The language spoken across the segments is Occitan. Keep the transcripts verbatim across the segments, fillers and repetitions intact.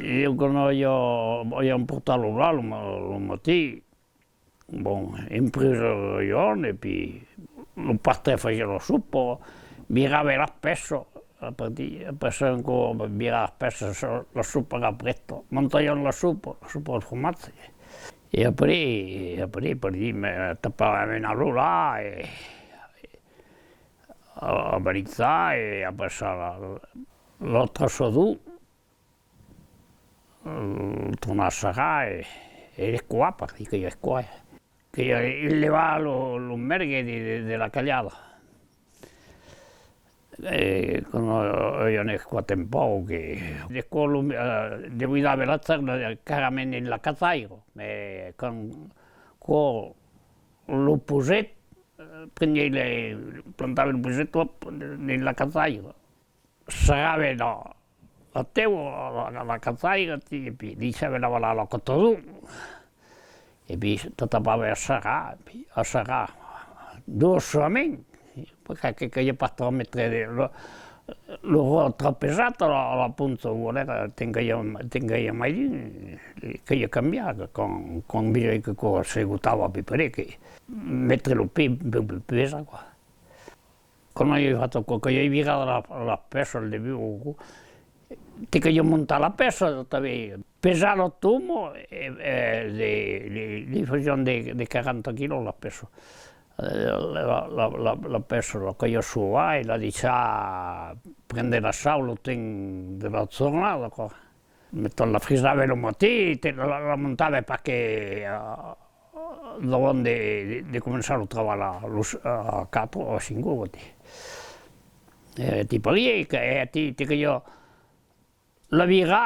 Ieu, quand aviá, aviá emportat lo lach lo ma-, lo matin, bon, en presa, e pi lo pastre fasiá la sopa, virava las pèças, a partir, après ça, encore virar las pèças, la sopa era prèsta, montaiam la sopa, la sopa al fromatge. E après, e après, per dire, me tapava a menar lo lach, e, a, a balizar, e après ça, la, la traçador, eh, tornar a serrar e, e l'escoar, per dire que i a escoar, eh. Que i a, i levava lo, lo mèrgue de, de, de la calhada. E quand, eh, i a un escoat en pauc, que l'escoat lo, eh, devidava la terra carrament en la caçaira, mès quand, quand lo poset, eh, preniá le, plantava lo poset, hòp, en la caçaira. Serrava la, la teu, la, la, la caçaira, ti, e pi daissava lavalar la cotador, e pi te tapava a serrar, e pi a serrar doçament, perque que, que caliá pas tròp metre de, lo, lo ròc tròp pesat a la, a la poncha, o alèra te'n caliá, te'n caliá mai d'un, e caliá cambiar, quand, quand vesiái que quò s'esgotava a peu près, que metre lo pè un peu pus pesat, quoi. Quand aviái fach aquò, que aviái virat la, la pèça al debut, o, te caliá montar la pèça, tanben. Pesar la toma, e, e de, de, de fasián de, de quaranta quilòs la pèça. Eh, la, la, la, la pèça, la caliá sovar e la daissar prendre la sau lo temps de la jornada, quoi. Meton la frisava lo matin, te la, la, la montava pas que, eh, davant de, de, de començar lo trabalh a, los, a quatre o a cinc oras, ti. E ti parier, que, e ti, ti que jo la vira,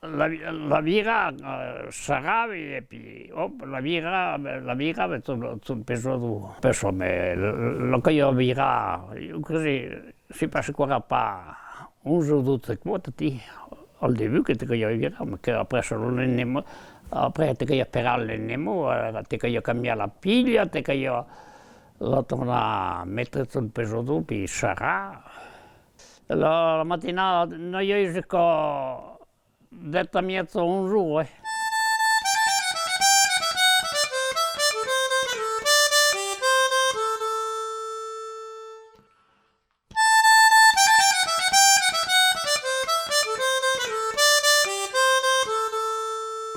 la vi-, la vira, eh, serrava e pi, hòp, la vira, la vira, tot, tot pesador. Personne, lo que jo vira, jo cresi, si pas quora pas onze o dotze quòtas, ti, al debut que te caliá virar, mas que après lo lendeman, après te caliá esperar lo lendeman, eh, te caliá cambiar la pilha, te caliá la tornar metre tot pesador, pi serrar. La, la matinada, anàvei jusca dètz e mièja, onze oras, eh.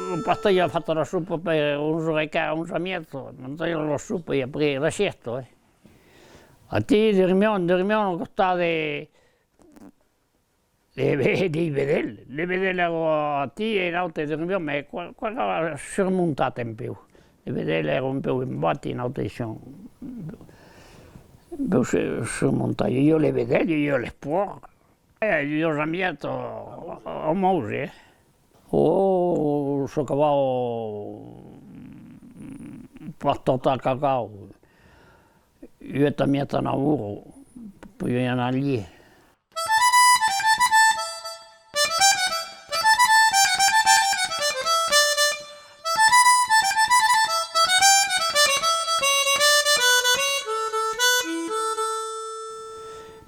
Lo pastor aviá fach la sopa per onze oras e quart, onze e mièja, manjava la sopa e après la sièsta, eh. Aquí dormiam, dormiam al costat de, de, de, de vedèl. Le vedèl èra aquí e nautres dormiam, mas quò, quò èra surmontat un peu. Le vedèl èra un peu en bas e nautres siam un peu su-, surmontat. I aviá le vedèl, i aviá los pòrcs. E los amièts, o, o mauge, eh. O, se cavava pas tot a cacau. Uèch e mièja, nòu oras, podiái anar al lièch.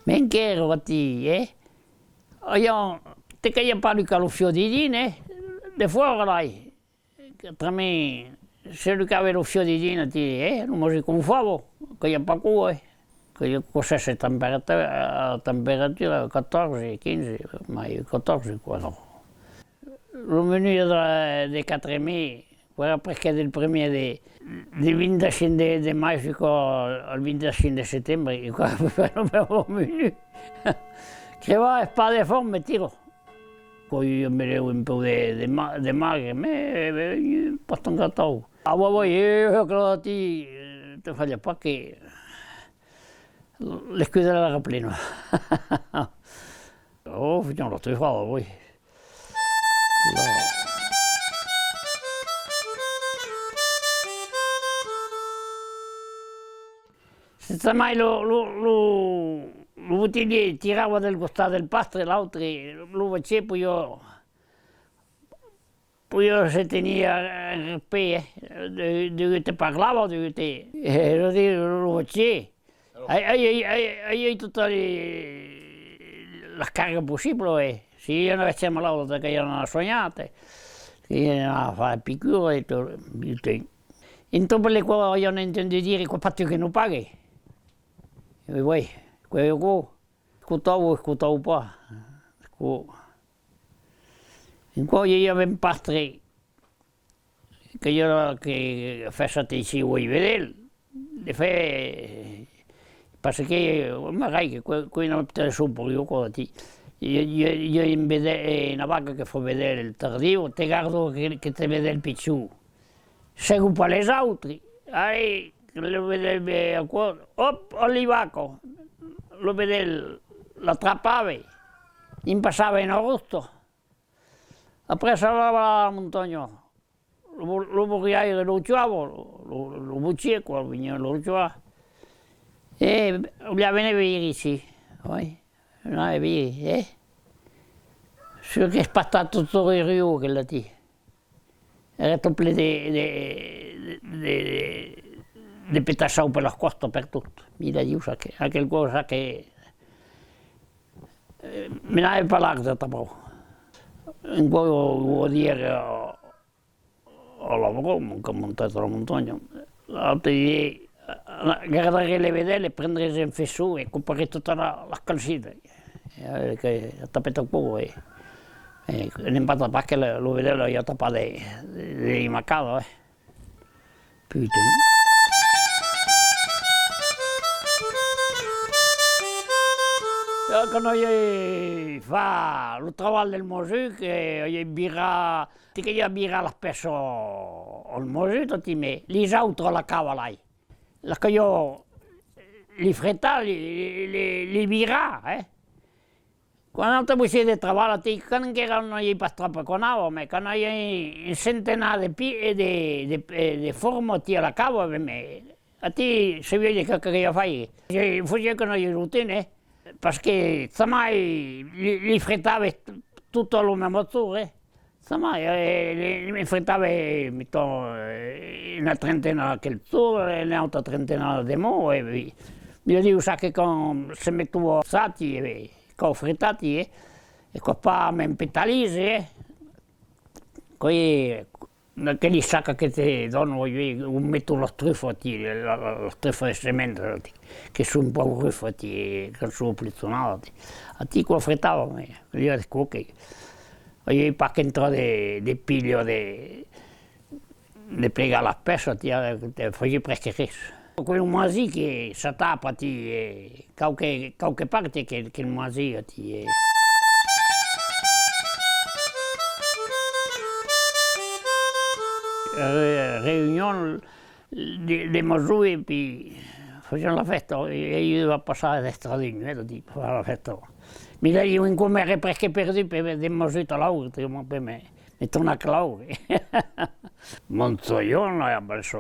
Mès enquèra, vaquí, eh? Aviá, te caliá pas lucar lo fiòc dedins, eh? De fòra, lai. Autrament, se lucava lo fiòc dedins, ti, eh, lo mòs i confava, que i a pas quò, eh. Que i a quò, se, se temperatura, temperatura quatòrze, quinze, mai quatòrze, quò, non. Lo menut de, de quatre mai, quò èra presque del primièr de, de vint-e-cinc de, de mai jusqu'au, al vint-e-cinc de setembre, e quò, lo menut. Crevava pas de fam, me tira. Quò, ieu me lèu un peu de, de ma-, de magre, mès, eh, pas tant qu'atau. Ah, oui, oui, eh, eh, claro, ti, eh, te falha pas que l'escudèla èra plena. Oh, fasiam la trufada, oui. Là. Sensa mai lo, lo, lo, lo botelhièr tirava del costat del pastre, l'autre, lo vasièr, podiá, podiá se tenir en respèct, eh, de, de que te parlava, de que te, eh, lo, lo vasièr. Ai, ai, ai, ai, ai, ai, totas las, las cargas possiblas, eh. Si i a una bèstia malauda, que i a una soignada, que i a una fa picura e tot, e tot. En tot per le qual i a entendut dire: «Quò pas tu que nos pague.» E oui, quò es quò. Escotau o escotau pas. Quò. En quò i aviá un pastre que i a que fèssa atencion ai vedèls. De fèt, parce que, marai, que quò, quò es una operacion per ieu, quò, ti. I, i, i a un vedèl, una vaca que fa vedèl tardiu, te garda que, que te vedèl pichon. Segon pas les autres. Ai, lo vedèl, ben, aquò, òp, a li vaca. Lo vedèl l'atrapava, ne'n passava una rosta. Après, s'anava a la montanha. Lo bo-, lo boriaire lo trobava, lo, lo, lo bochier, quò, veniá lo trobar. E, o li a venir veire ici. Oui. Non, e bien, eh? Sûr qu'es pas estat tot heureux aquel, aquí. Èra tot plen de, de, de, de, de petaçau per las còstas, pertot. Mira, Diu, aquel, aquel còp, que, eh, me n'avè pas l'aire de tapau. Un còp, o, o dire, eh, a la broma, quand montatz a la montanha. L'autre diguèt: «Gardaré le vedèl e prendré un fessau e coparé totas las, las calcidas.» E, eh, que tapèt un pauc, e, e ne'n va tapar, que lo, lo vedèl aviá tapat de, de, de macadas, eh. Putain. E quand aviái fach lo trabalh del masuc, que aviái virat, que i a virat las pèças al masuc, toti, mès les autres a la cava, lai. Las caliá li fretar, li, li, li, li virar, eh. Quò es un autre bossier de trabalh, aquí, quand encara n'aviái pas tròp, quò anava, mès quand aviái un centenat de pi-, de, de, de formas, aquí, a la cava, ben, mès, aquí, sabiái de qué, qué caliá faire. Fasiái que n'aviái lo temps, eh. Parce que jamai li, li fretave t-, tot al mesme torn, eh. Jamai, eh, li, li fretave, mettons, eh, una trentena aquel torn, e una autra trentena deman, e, mi, mi diu, saps que quand se metó a sati, e, quand fretat, eh, e quò pas m'empetalize, eh. Quò es, aqueli sacs que te dona, o metó las trufas, ti, la, la, las trufas de sementa, ti, que son un pauc rufas, ti, quand son pus tonadas, ti. Aquí quò fretava, mès, li a de quò que, aviái pas qu'un tròç de, de pilha de, de plegar las pèças, ti, te fasiá presque res. Quò es un mosin que s'atapa, ti, e quauque, quauque part que, que mosin, ti, e. Re-, reünion de, de masucs, e pi fasián la fèsta, e, e ieu va passar d'estar de nuèch, ti, far la fèsta. Mira, ieu, un còp m'èra presque perdut per de masucs a l'aure, ti, me, me tornar claure. Montayon, après ça,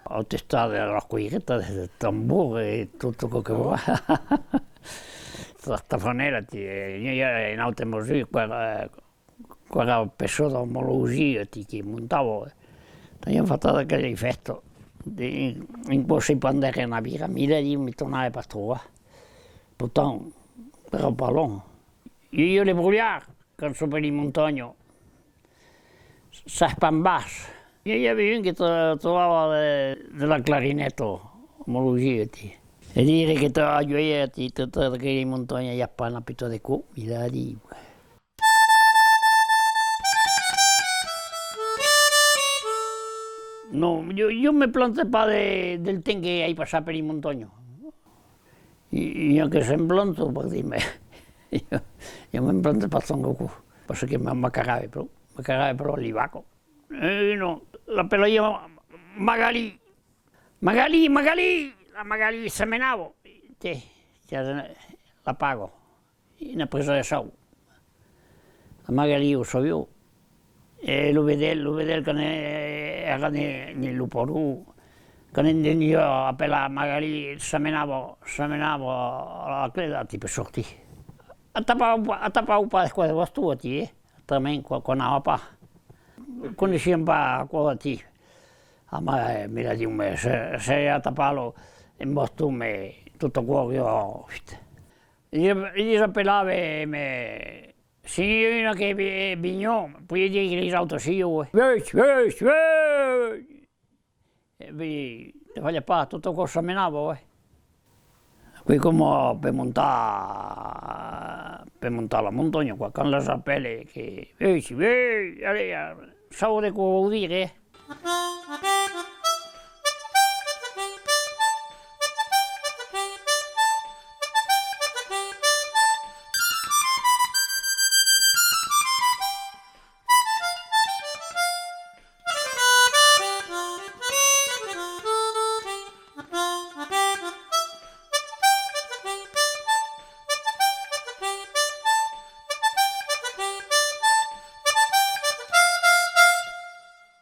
au testat de la cuireta, de tambor e tot aquò que vòls. La tafanèla, ti, e, i a un autre masuc, quò èra, quò èra peçon d'omologia, ti, que montava. Teniam fach aquela fèsta. De, un còp se pendèren a virar, mira, ieu me tornave pas trobar. Pourtant, èra pas luènh. Ieu, ieu le brolhar. Quand soi per li montanhas, sas pas bas. I aviá un que tro-, trobava de, de la clarineta, omologia, ti. E dire que te ajuda, ti, te, te, que li montanhas, i a pas una puta de còp, il a dit. Non, ieu, ieu me plante pas de, del temps que ai passat per li montanhas. I, i a que se'n planta, per dire, mès ieu, ieu me'n plante pas tant que aquò, parce que m'a-, m'acarave pro, m'acarave pro li vacas. E non, l'apelariá Magalí. Magalí, Magalí! La Magalí se menava. Tè, tè, la paga. Una presa de sòu. A Magalí o sabiá. E lo vedèl, lo vedèl quand e-, èra ne, ne lo paron, quand entendiá apelar Magalí, se menava, se menava a la clèsa, ti, per sortir. Atapau pas, atapau pas de còps de baston, ti, eh? Autrament, quò, quò anava pas. Coneissiam pas aquò, ti. Ah, mès, eh, mira, diu, mès, se, se atapava lo, un baston, mès tot aquò, ieu, vite. Eles, eles apelavan, mès, Se n'i a una que vi-, vinha, podiá dire que les autres seguián, eh. Vei, vei, vei! E ben, te falha pas, tot aquò s'amenava, eh. Aquò es coma per montar, per montar la montanha, quoi. Quand las apèle que, vei, vei, allez, sabes de qué vòu dire, eh.